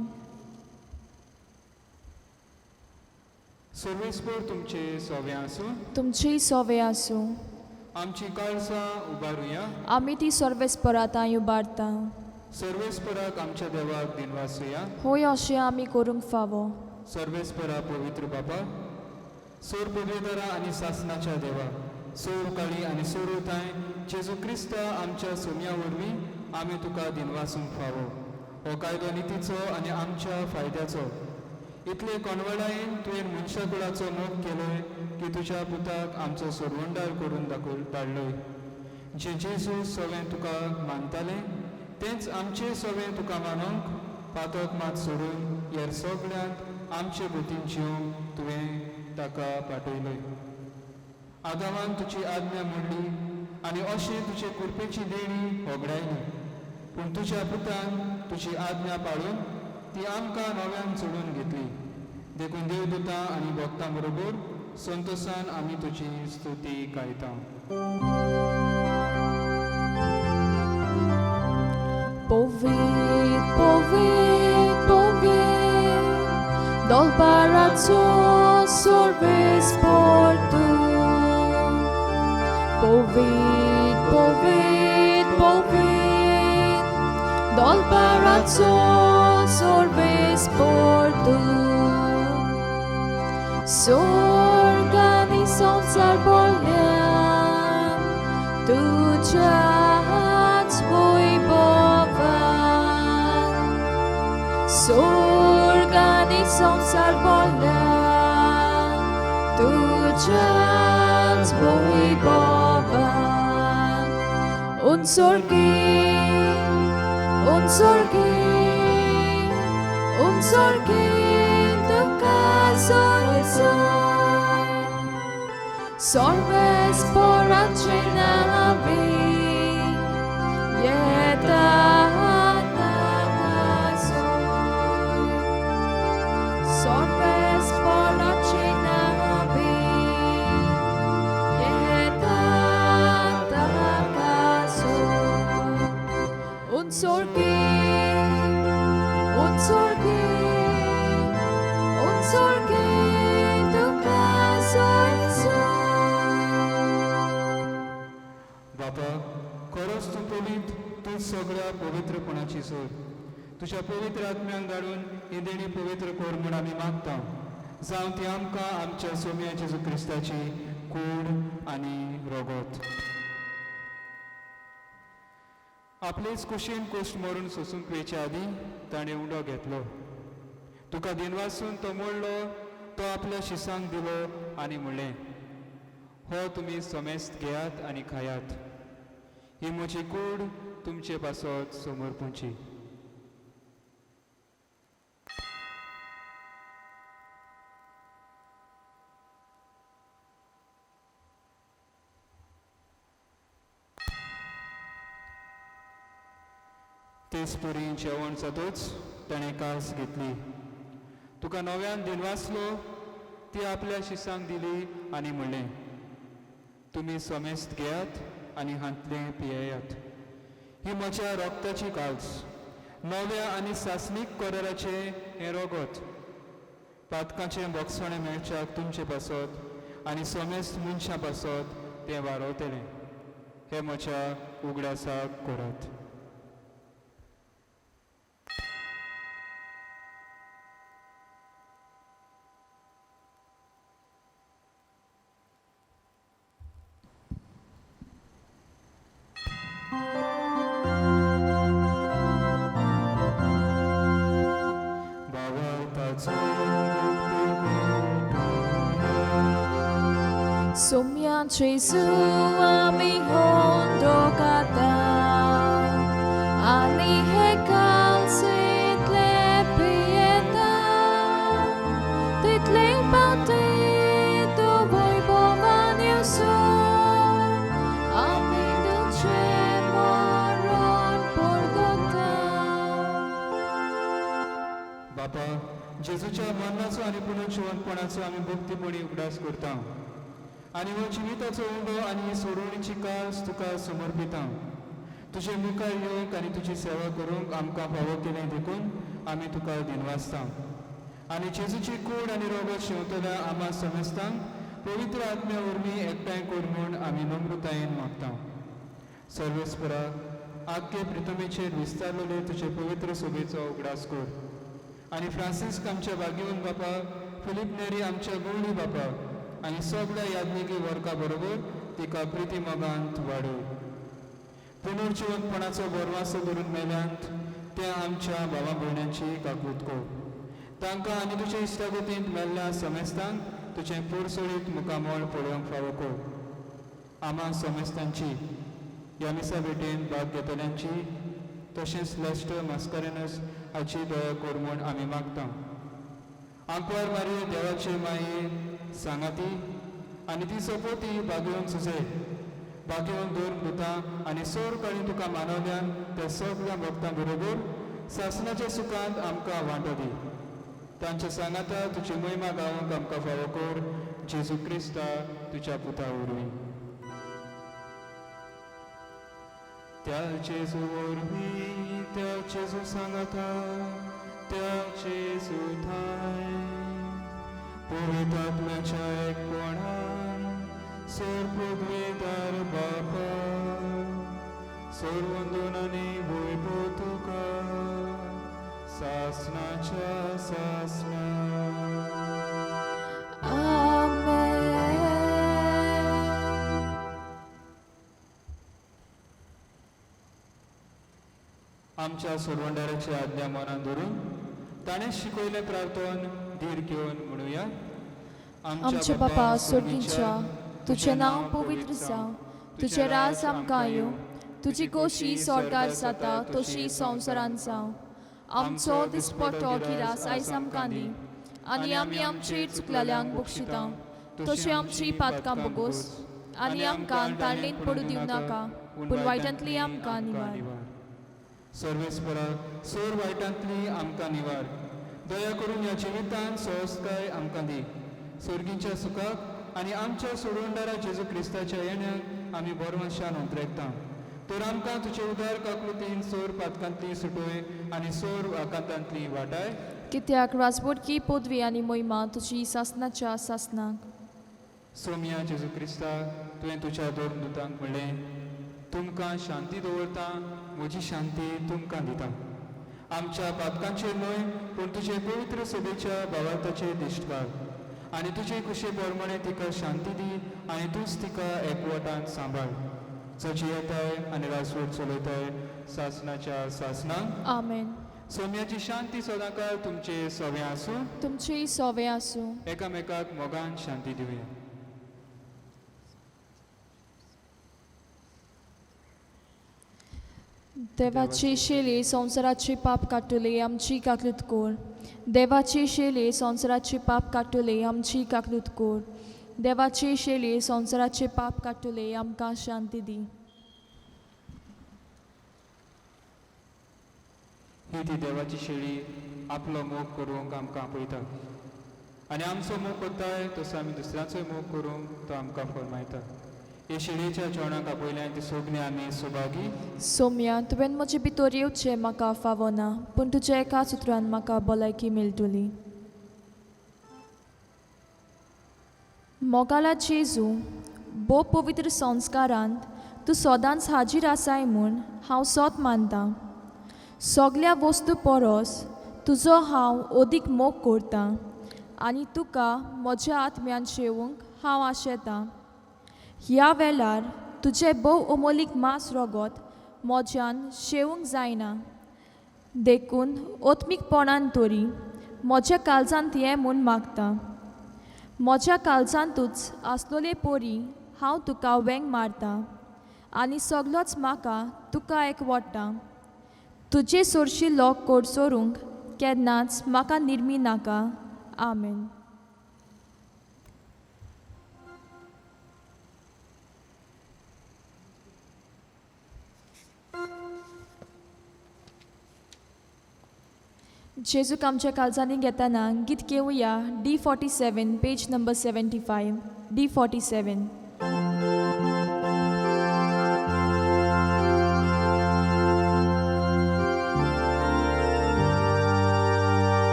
सर्वेस्पर तुमचे सोवे आसूं. तुमचेय सोवे आसूं. आमची काळजां उबारुया. आमी ती सर्वेस्परा तांय उबारता. सर्वेस्पराक आमच्या देवाक दिनवासुया. होय, अशें आमी करूंक फावो. सर्वेस्परा पवित्र बापा, सोर पदवेदारा आनी सासनाच्या देवा, सोर काळी आनी सोर उताय जेजू क्रिस्त आमच्या सोम्या वरवीं आमी तुका दिनवासूंक फावो. हो कायदो नितीचो आनी आमच्या फायद्याचो. इतले कोणवडायेन तुवें मनशाकुळाचो मोग केलोय की तुज्या पुताक आमचो सोरवंडार करून दाखय धाडलोय. जे जेजू सगळें तुका मानताले तेंच आमचें सगळें तुका मानूंक पातक मात सोडून हेर सगळ्यांत आमचे गतीन जिवंक तुवें ताका पाठयलय. आदामान तुजी आज्ञा मोडली आनी अशें तुजे कृपेची देणी होगडायली, पूण तुज्या पुतान तुजी आज्ञा पाळून ती आमकां नव्यान चडून घेतली. देखून देवदूतां आनी भक्तां बरोबर संतोसान आमी तुजी स्तुती गायता. Povit, povit, povit, dol barazzo sorves portu. Povit, povit, povit, dol barazzo sorves portu. Sorgani संसार बोल्यान तुझ्याच वैभवान. स्वर्गानी संसार बोल्यान तुझ्याच वैभवान. Unsorgi, unsorgi, unsorgi तुका सोय Sorves porace navi yeta takasoy. Sorves porace navi yeta takasoy. Unsorgi, unsorgi, unsorgi तुका सोय सोय. बापा, खरोच तूं पवित्र, तूं सगळ्या पवित्रपणाची सोड. तुज्या पवित्र आत्म्यांक धाडून ही देणी पवित्र कर म्हूण आमी मागता. जावं ती आमकां आमच्या सोम्या जेजू क्रिस्ताची कूड आनी रगत. आपलेच कुशीन कोश्ट मरून सोसूंक वेचे आदीं ताणें उंडो घेतलो. तुका दिनवासून तो मोडलो, तो आपल्या शिसांक दिलो आनी म्हणलें, हो तुमी समेस्त घेयात आनी खायात. ही म्हजी कूड तुमचे पासत समर्पूची. तेच परी जेवण जातूच ताणें कास घेतली. तुका नव्यान दिनवासलो, ती आपल्या शिसांक दिली आनी म्हणलें, तुमी समेस्त घेयात आनी हांतलें पियेयात. ही म्हज्या रक्ताची काल्स, नव्या आनी सासणीक कराराचें हें रगत. पातकाचें बोगसणें मेळच्याक तुमचे पासत आनी समेस्त मनशां पासत तें वारवतलें. हें म्हज्या उगडासाक करात. Somya Jesu ami hondo kata ani hekal sitle pieta title pati tu voivovan Jesu ami dulce moron porgota. बापा, जेजूच्या मरणाचो आनी पुनर्जिवंतपणाचो आमी भक्तीपणी उगडास करता आनी हो जिविताचो उंडो आनी ही सोडवणीची कास तुका समर्पिता. तुजे मुखार येवंक आनी तुजी सेवा करूंक आमकां फावो केलें देखून आमी तुका दिनवासता. आनी जेजूची कूड आनी रगत शेंवतल्या आमा समेस्तांक पवित्र आत्म्या वरवीं एकठांय कर म्हूण आमी नम्रतायेन मागता. सर्वेस्परा, आख्खे प्रितमेचेर विस्तारलेले तुजे पवित्र सोबेचो उगडास कर आनी फ्रांसिस्क आमच्या भाग्यवंत बापा, फिलीप नेरी आमच्या गुवणी बापा आनी सगळ्या याज्ञिकी वर्गा बरोबर तिका प्रिती मोगांत वाडय. पुनर्जिवंतपणाचो बरवासो धरून मेल्यांत त्या आमच्या भावा भयणांची काकूत कर. तांकां आनी तुजे इश्टागतींत मेल्ल्या समेस्तांक तुजें पुरसोळीत मुखामळ पळोवंक फावो कर. आमा समेस्तांची ह्या मिसा भेटेन भाग घेतल्यांची तशेंच लेस्टर मास्कारेनस हाची दया कर म्हूण आमी मागता. आंकवार मारये देवाचे माये सांगाती आनी ती सोपोती बागेवन सुजे बागेवन दोन भुतां आनी सोर काणी तुका मानवल्यान त्या सगळ्या भक्तां बरोबर सासणाच्या सुखांत आमकां वांटो दी. तांच्या सांगाता तुजी महिमा गावंक आमकां फावो कर, जेजू क्रिस्ता तुज्या पुता वरवीं. त्या जेजू वरवीं, त्या जेजू सांगाता, त्या जेजू ठांय पवित्र आत्म्याच्या एकपणान सर पदवीदार बापा सर्वंदून आनी वैभव तुका सासणाच्या सासणा. आमेन. आमच्या सोडवणदाराची आज्ञा मनान धरून ताणें शिकयलें प्रार्थन धीर घेवन म्हणुया. आमच्या बापा स्वर्गींच्या, तुजें नांव पवित्र जावं, तुजें राज आमकां येवं, तुजी गोशी स्वर्गार जाता तशी संवसारांत जावं. आमचो दिसपट्टो गिरास आयज आमकां दी आनी आमी आमचेर चुकलेल्यांक बक्षिता तशी आमची पातकां बोगोस आनी आमकां ताळणेंत पडूं दिवं नाका, पूण वायटांतली आमकां निवार. सर्वेस्परा सोर वायटांतली आमकां निवार. दया करून ह्या जिवितांत सहजकाय आमकां दी. स्वर्गीच्या सुखाक आनी आमच्या सोडवणदारा जेजू क्रिस्ताच्या येण्याक आमी बरवंशान उतरेकता. तर आमकां तुजे उदार काकृतीन सोर पातकांतली सुटोय आनी सोर आकांतांतली वाटाय. कित्याक राजवटकी पदवी आनी महिमा तुजी सासणाच्या सासणाक. सोमिया जेजू क्रिस्ता, तुवें तुज्या दोन दुतांक म्हणलें, तुमकां शांती दवरता, म्हजी शांती तुमकां दिता. आमच्या पातकांचेर न्हय पूण तुजे पवित्र सभेच्या भावार्थाचेर दिश्ट घाल आनी तुजे खुशे प्रमाणे तिका शांती दी आनी तूंच तिका एकवटान सांबाळ. जशी येताय आनी राजवट चलयताय सासणाच्या सासणाक. आमेन. सोम्याची शांती सदांकाळ तुमचे सवे आसूं, तुमचेय सोवे आसूं. एकामेकाक मोगान शांती दिवया. देवाची शेली संवसाराची पाप काडटली आमची काकलूत कोर. देवाची शेली संवसाराची पाप काडटली आमची काकलूत कोर. देवाची शेली संवसाराचे पाप काडटली आमकां शांती दी. ही ती देवाची शेळी आपलो मोग करूंक आमकां आपयता आनी आमचो मोग करताय तसो आमी दुसऱ्याचोय मोग करूंक तो आमकां फर्मायता. हे शेळयेच्या जेवणाक आपयल्यान ती सगळीं आमी सुभागी. सोम्या, तुवें म्हजे भितर येवचें म्हाका फावना, पूण तुज्या एकाच उतरान म्हाका भलायकी मेळटली. मोगाला जेजू, भोव पवित्र संस्कारांत तूं सदांच हाजीर आसाय म्हूण हांव सोत मानतां. सगल्या वस्तू परस तुजो हांव अदीक मोग करतां आनी तुका म्हज्या आत्म्यान शेवूंक हांव आशेतां. ह्या वेळार तुजें भोव अमोलीक मांस रगत म्हज्यान शेवूंक जायना, देखून आत्मीकपणान तरी म्हज्या काळजांत ये म्हूण मागता. म्हज्या काळजांतूच आसलोले परी हांव तुका वेंग मारता आनी सगलोच म्हाका तुका एकवटा. तुजे सोरशी लोक कोडसोरूंक केन्नाच म्हाका निर्मी नाका. आमेन. जेजूक आमच्या काळजांनी घेतना गीत घेवया. D47 page number 75. D47.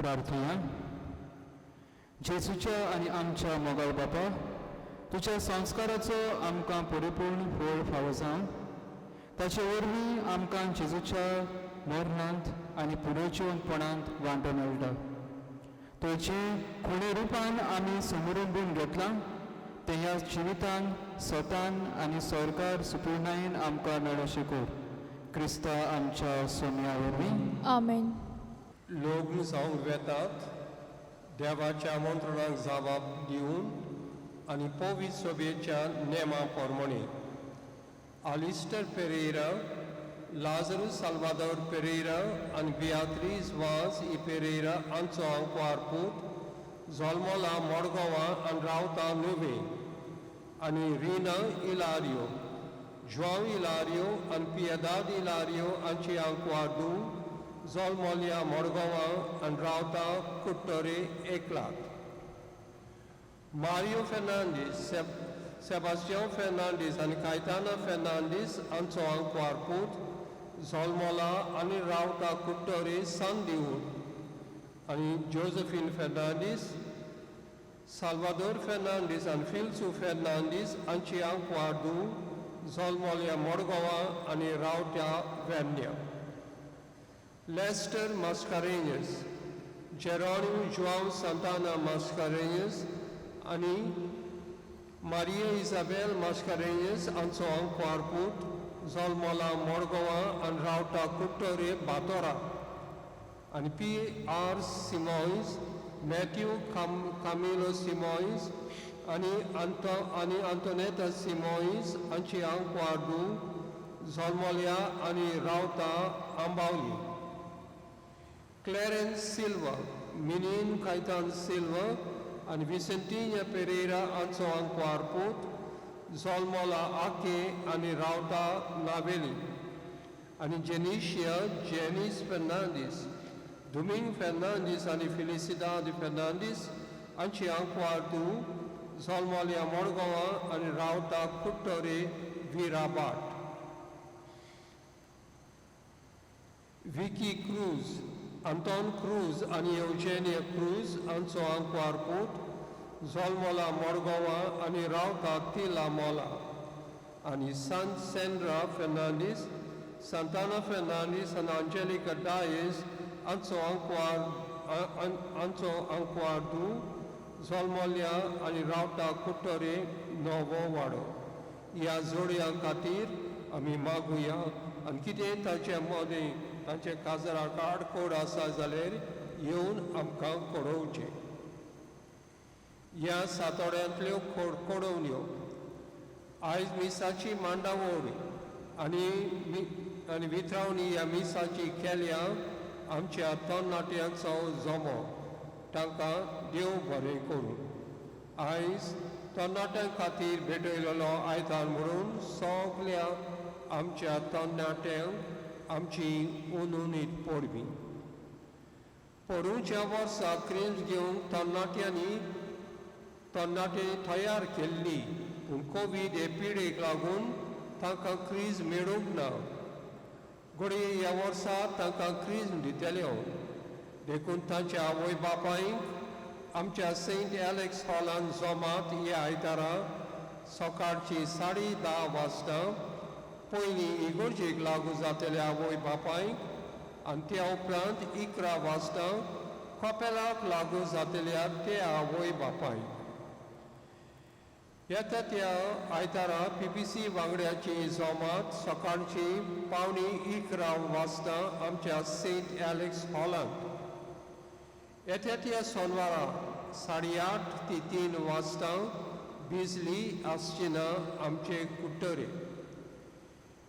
प्रार्थुया. जेजूच्या आनी आमच्या मोगाळ बापा, तुज्या संस्काराचो आमकां परिपूर्ण फळ फावो जावं. ताचे वरवीं आमकां जेजूच्या मरणांत आनी पुनर्जिवंतपणांत वांटो मेळटा. तुजे खुणे रुपान आमी समरंबून घेतलां तें ह्या जिवितान स्वतान आनी सरकार सुपूर्णायेन आमकां मेळोशें कर. क्रिस्ता आमच्या सोम्या वरवीं. आमेन. लग्न जावंक वेतात देवाच्या आमंत्रणाक जाबाब दिवन आनी पवित्र सभेच्या नेमा प्रमाणे आलिस्टर पेरेरा, लाजरू साल्वादोर पेरेरा आनी बियात्रीज वाज ई पेरेरा हांचो आंकवार पूत जल्मला मडगांवां आनी रावता नुवें आनी रिना इलारियो, जुआंव इलारियो आनी पियेदाद इलारियो हांची आंकवार धूव जल्मल्या मडगांवां आनी रावता कुट्टोरे एकलात. मारियो फेर्नांडीस, सेबास्टियांव फेर्नांडीस आनी कायताना फेर्नांडीस हांचो आंकवार पूत जल्मला आनी रावता कुट्टोरे सांदिवूर आनी जोजफीन फेर्नांडीस, साल्वादोर फेर्नांडीस आनी फिल्सू फेर्नांडीस हांची आंकवार धूव जल्मल्या मडगांवां आनी रावत्या वेर्ण्या. लेस्टर मास्कारेन्यस, जेरोनिम जुआंव सांताना मास्कारेन्यस आनी मारिया इजाबेल मास्कारेन्यस हांचो आंकवार पूत जल्मला मडगांवां आनी रावता कुट्टोरे बातोरा आनी पी आर सिमोयस, मॅथ्यू कामिलो सिमोयस आनी आनी आंतोनेता सिमोयस हांची आंकवार धूव जल्मल्या आनी रावता आंबावली. क्लॅरन्स सिल्वा, मिनीन कायतान सिल्वा आनी विसेंतिन्या पेरेरा हांचो आंकवार पूत जल्मला आके आनी रावता नावेली आनी जेनिशिया जेनीस फेर्नांडीस, दुमींग फेर्नांडीस आनी फिलिसिदाद फेर्नांडीस हांची आंकवार धूव जल्मल्या मडगांवां आनी रावता कुट्टोरे विराबाट. विकी क्रूज, आंतोन क्रूज आनी येवजेनिया क्रूज हांचो आंकवार पूत जल्मला मडगांवां आनी रावता तिला मोला आनी सांत सेंड्रा फेर्नांडीस, सांताना फेर्नांडीस आनी अंजेलिका डायस हांचो आंकवार धूव जल्मल्या आनी रावता कुट्टोरे नवो वाडो. ह्या जोडयां खातीर आमी मागुया आनी कितें तांचे मदें तांचे काजराक आडकोड आसा जाल्यार येवन आमकां कळोवचें. ह्या सातोड्यांतल्यो कोडोवण्यो. आयज मिसाची मांडावळ आनी वितरावणी ह्या मिसाची केल्या आमच्या तरणाट्यांचो जमो. तांकां देव बरें करूं. आयज तरणाट्यां खातीर भेटयलेलो आयतार म्हणून सगल्या आमच्या तरणाट्यांक आमची उनुनीत परबीं. पोरूंच्या वर्सा क्रिम्स घेवंक तरणाटे तयार केल्ली पूण कोवीड हे पिडेक लागून तांकां क्रीज मेळूंक ना. घडये ह्या वर्सा तांकां क्रीज दितल्यो. देखून तांच्या आवय बापायक आमच्या सेंट एलेक्स हॉलान जमात ह्या आयतारा सकाळची 10:30 वाजता पयलीं इगर्जेक लागू जातल्या आवय बापायक आनी त्या उपरांत 11 वाजता कपेलाक लागू जातल्या त्या आवय बापायक. येता त्या आयतारा पी पी सी वांगड्याची जमात सकाळची 10:45 वाजता आमच्या सेंट एलेक्स हॉलांत. येत्या त्या सोनवारा 8:30 ते 3 वाजता बिजली आसची ना आमचे कुट्टरे.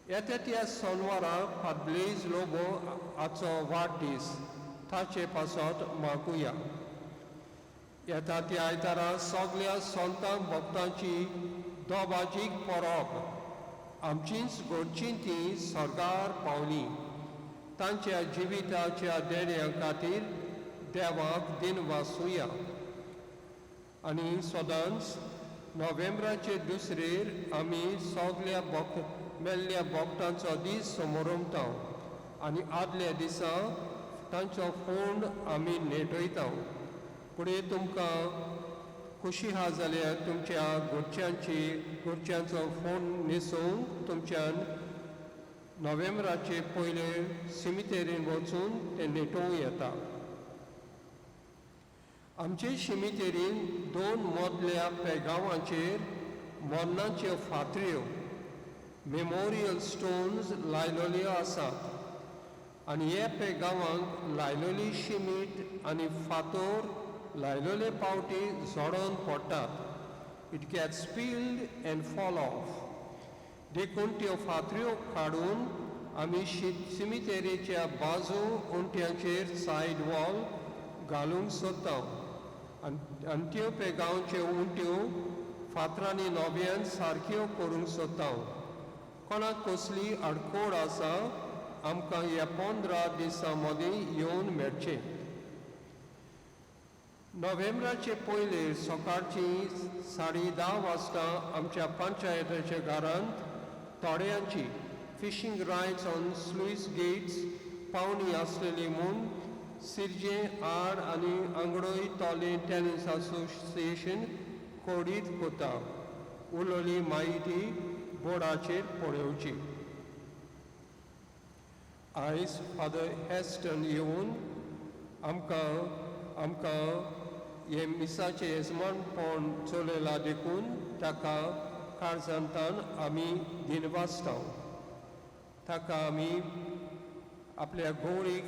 येत्या त्या सोनवारा फादब्लेज लोबो हाचो वाडदीस ताचे पासत मागुया. येता त्या आयतारा सगल्या संतां भक्तांची दोबाजीक परब आमचीच घडची ती सर्गार पावली. तांच्या जिविताच्या देण्या खातीर देवाक दिनवासुया. आनी सदांच नोव्हेंबराचे दुसरेर आमी सगल्या मेल्ल्या भक्तांचो दीस समोरमता आनी आदल्या दिसा तांचो फोंड आमी नेटयता. फुडें तुमकां खुशी आहा जाल्यार तुमच्या घरच्यांची घरच्यांचो फोंड न्हेसोवंक तुमच्यान नोव्हेंबराचे पयले सिमितेरीन वचून तें नेटोवं येता. आमचे शिमितेरीन दोन मदल्या पेगांवांचेर मरणाच्यो फातऱ्यो मेमोरियल स्टोन्स लायलेल्यो आसात आनी हे पेगांवांक लायलेली शिमीट आनी फातोर लायलेले पावटी झडोन पडटात. It gets spilled and fall off. देखून त्यो फातऱ्यो काडून आमी सिमितेरीच्या बाजू उंट्याचेर सायड वॉल घालूंक सोदता आनी त्यो पेगांवच्यो उंट्यो फातरांनी नव्यान सारक्यो करूंक सोदता. कोणाक कसली आडकोड आसा आमकां ह्या 15 दिसां मदीं येवन मेळचें. नोव्हेंबराचे पयले सकाळची 10:30 वाजता आमच्या पंचायतीच्या घरांत थोड्यांची fishing rights on sluice gates पावणी आसलेली म्हूण सिरजे आड आनी आंगडोय तोले टेनिस असोसिएशन कोडीत कोता. उलोली म्हायती बोर्डाचेर पळोवची. आयज फादर हेस्टन येवन आमकां आमकां हे मिसाचें येजमानपण चलयलां देखून ताका काळजांतान आमी दिनवासता. ताका आमी आपल्या गौरीक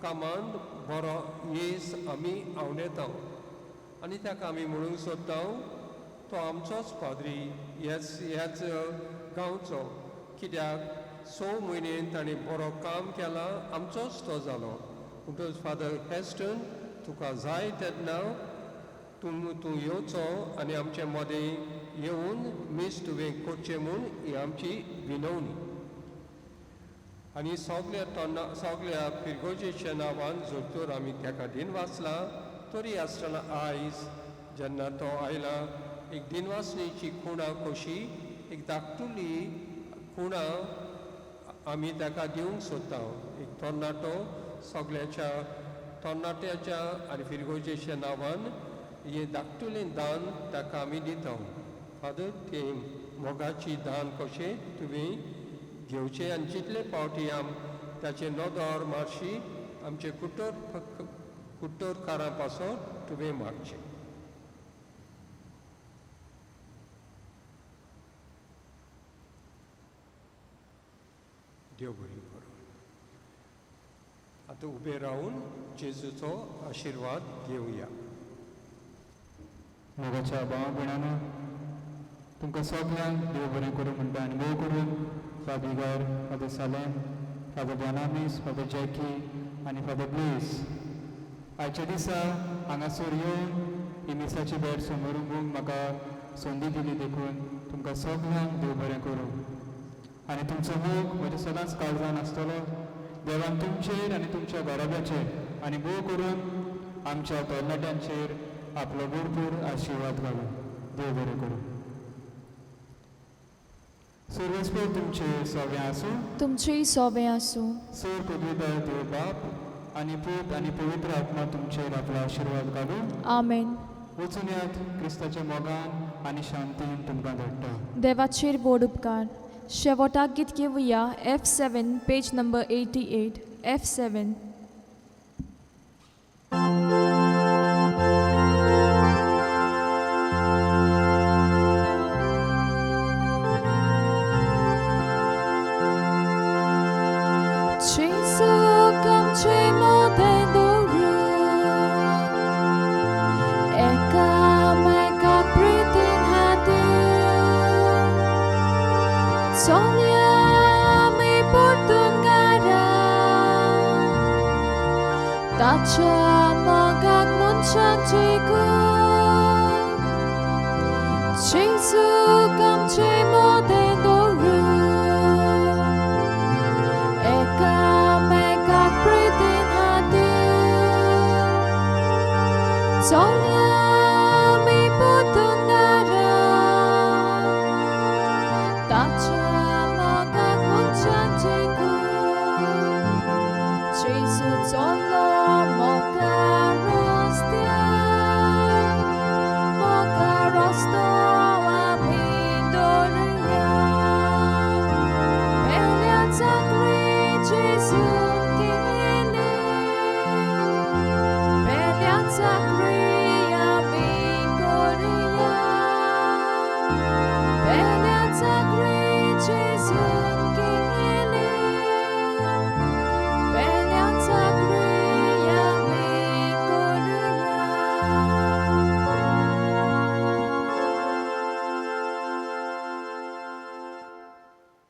कामांत बरो येस आमी आंवडेता आनी ताका आमी म्हणूंक सोदता तो आमचोच पाद्री ह्याच ह्याच गांवचो, कित्याक 6 म्हयने ताणें बरो काम केलां, आमचोच तो जालो. म्हणटकच फादर हेस्टन तुका जाय तेन्ना तूं येवचो आनी आमचे मदें येवन मीस तुवें करचें म्हूण ही आमची विनवणी. आनी सगल्या तोंडा सगल्या पिरगोजेच्या नांवान जर तर आमी ताका दिनवासला तरी आसतना आयज जेन्ना तो आयला एक दिनवासणेची खुणा कशी एक धाकटुली खुणा आमी ताका दिवंक सोदता. एक तरणाटो सगळ्याच्या तरणाट्याच्या आनी फिरगोजेच्या नांवान हे धाकटुलें दान ताका आमी दिता. फादर तें मोगाची दान कशें तुवें घेवचें आनी जितले पावटी आम ताचे नदर मारशी आमचे कुटोर कुटोरकारां पासून तुवें मागचें. देव बरी करूं. आतां उबे रावन जेजूचो आशिर्वाद घेवया. मोगाच्या भाव भयणांनो, तुमकां सगल्यांक देव बरें करूं म्हणटा आनी मोग करून Father Igar, Father Salem, Father Bonamis, Father Jackie आनी फादर ब्लेस आयच्या दिसा हांगासर येवन ही मिसाची भेट समोर म्हाका संदी दिली देखून तुमकां सगल्यांक देव बरें करूं. आनी तुमचो मोग म्हज्या सदांच काळजान आसतलो. देवान तुमचेर आनी तुमच्या घराब्याचेर आनी मोग करून आमच्या तरणाट्यांचेर आपलो भरपूर आशिर्वाद घालूं. देव बरें करूं. सर्वेस्पर तुमचे सगळें आसूं, तुमचेय सोबें आसूं. सर पदवीधर देव बाप आनी पूत आनी पवित्र आत्मा तुमचेर आपलो आशिर्वाद घालूं. आमेन. वचून यात क्रिस्ताच्या मोगान आनी शांतीन तुमकां धाडटा. देवाचेर व्हड उपकार. शेवटाक गीत घेवया F7 page number 88 F7. Tacha